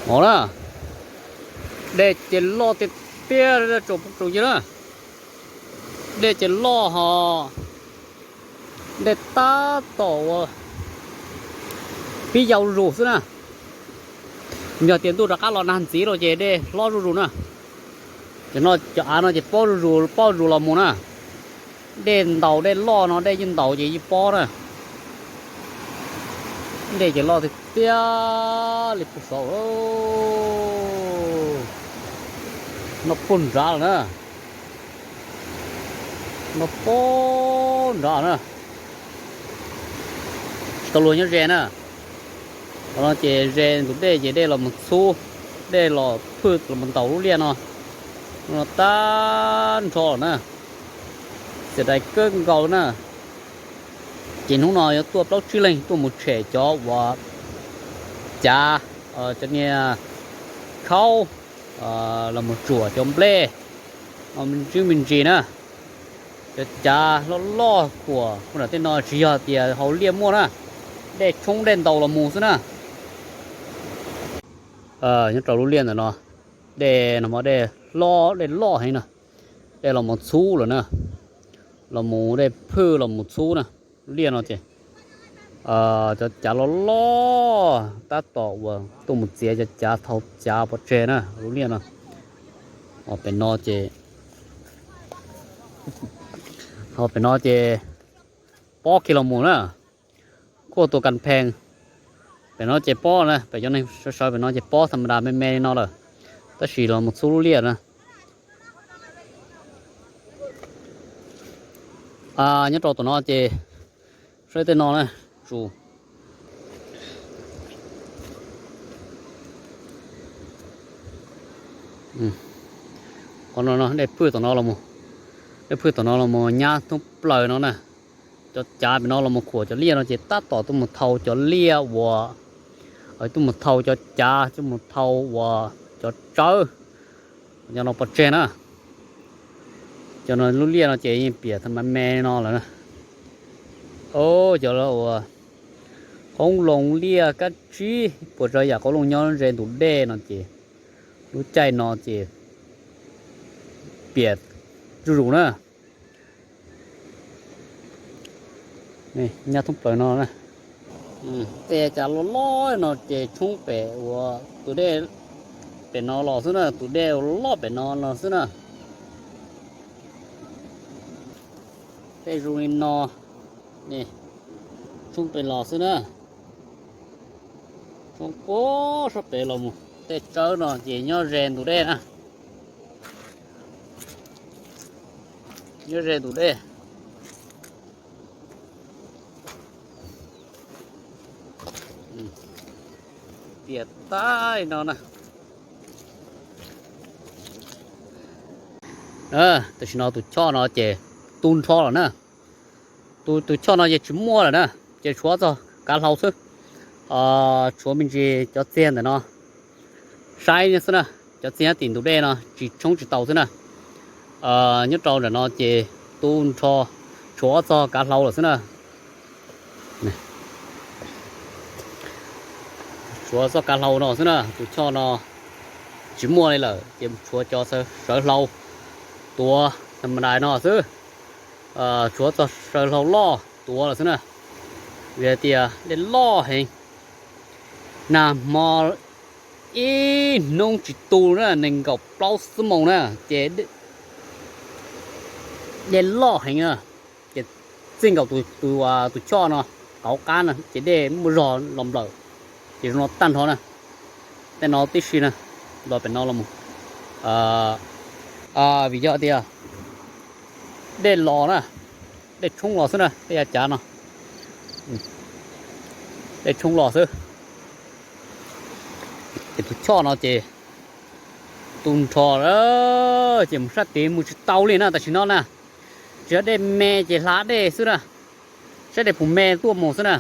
Hov na, dej ces loj tiag tiag, tsaus pub tsaus ci na. Dej ces loj hos, dej tab tom ua pib yau zuj zus xwb na. Yog tias ntuj rov qab los nag ntxiv lawm ces dej hlob zuj zus na. Cov no, cov av no ces pob zuj zus, pob zuj zus los mus na. Dej ntaus dej loj no dej yeej ntaus ces yeej pob na. Dej ces loj tiag tiag li pug saud. No puag nrad lawm na. No puag nrad na. Tsis tau luag nyob ze na. Qhov no ces ze ntug dej ces dej los mus txhub, dej los phwj los mus ntaus lub liaj no, no tag nrho lawm na. Xiam dais kawg nkaus na. Ces hnub no yuav tuaj plaub tsib leeg tuaj mus tshem cov uas cav, cov niag khaub, los mus tsuam cov nplej, me ntsis me ntsis na. Cov cav loj loj khuam ua nram tej no tsis yog tias hauv liaj muaj na, dej tshoob dej ntaus los mus xwb na. Nyob rau lub liaj ntawm no, dej no mas dej hlob dej loj heev na. Dej los mus txhub lawm na, los mus dej phwj los mus txhub na. Lub liaj no ces cov cav loj loj tab tom uas tuaj mus txiav cov cav thau cav pov tseg na lub liaj no. Ho pem no ces, ho pem no ces pob kiag los mus na. Kuj tua kas phees. Pem no ces pob na, pem cov neeg sawv sawv pem no ces pob tha ma das me me li no lawm, tab sis los mus txhub lub liaj na. Nyob rau tom no ces saib tej no na, tsuas qhov no no dej phwj tom no los, dej phwj tom no los mus nyab thoob plaws no na. Cov cav pem no los mus khuam cov liaj no ces tab tom tuaj mus thau cov liaj uas, tuaj mus thau cov cav, tuaj mus thau uas cov tsawb, cov no pov tseg na. Cov no lub liaj no ces yeej piam tha ma me no lawm na. Cov uas qoob loo liaj kab tsib puas tsav yam qoob loo nyob ze ntug dej no ces lub caij no ces piam zuj zus na. Nyab thoob plaws no na. Tej cav loj loj no ces tshoob pem uas tus dej pem no los xwb na, tus dej uas loj pem no los xwb na. Tej zoo li no, tshoob pem los xwb na. Tshoob puag sab pem los mus, tej tsawb no ces nyob ze ntug dej na. Nyob ze ntug dej. Piam tag no na. Tam sim no tus choj no ces tu nrho lawm na. Tus, tus choj no ces tsis muaj lawm na, ces tshuav txog kav hlau xwb. Tshuav me ntsis cov txiag ntawm no saib xwb na, cov txiag nyob tim ntug dej no tsis tshoob tsis tau xwb na. Nyob rau ntawm no ces tu nrho, tshuav txog kav hlau lawm xwb na. Tshuav txoj kav hlau no xwb na, tus choj no tsis muaj li lawm ces tshuav cov sawv hlau tuav tha ma das no xwb. Tshuav txoj sawv hlau loj tuav lawm xwb na, vim hais tias dej loj heev. Nag hmo ib hnub tsis tu na, nees nkaum plaub xuab moos na ces dej loj heev na, ces txij nkaus tus choj no qauv qab na ces dej muaj zog los nplawm, ces zoo no tag nrho na. Tej no tib si na, los pem no los mus, vim yog tias dej los na, dej tshoob los xwb na, tej yav cav no dej tshoob los xwb. Ces tus choj no ces tu nrho lawm ces mus sab tid mus tsis tau li na tam sim no na. Tsis yog dej me ces hla dej xwb na, saib dej puas me tuaj mus xwb na.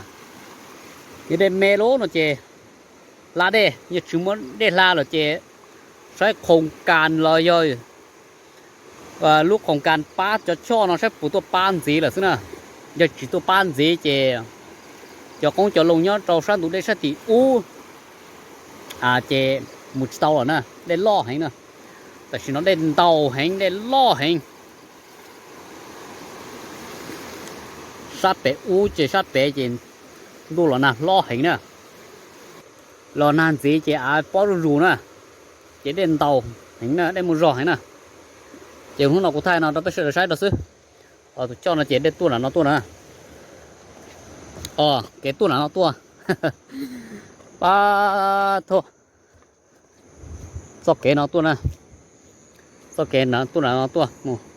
Yog dej me lawm no ces hla dej, yog tsis muaj dej hla lawm ces saib khoos kas los yog lub khoos kas pab cov choj no saib puas tuaj pab ntxiv lawm xwb na. Yog tsis tuaj pab ntxiv ces cov qoob cov loo nyob rau sab ntug dej sab tim ub, ces mus tsis tau lawm na, dej loj heev na. Tam sim no dej ntau heev, dej loj heev. Sab pem ub ces sab pem ces ntuj los nag hlob heev na. Los nag ntxiv ces av pob zuj zus na, ces dej ntau heev na, dej muaj zog heev na. Ces hnub no kuv thaij no rau peb sawv daws saib rau xwb. Tus coj no ces dej tuaj nram no tuaj na. Os, kev tuaj nram no tuaj. Pab thoj, txoj kev no tuaj na, txoj kev tuaj nram no tuaj.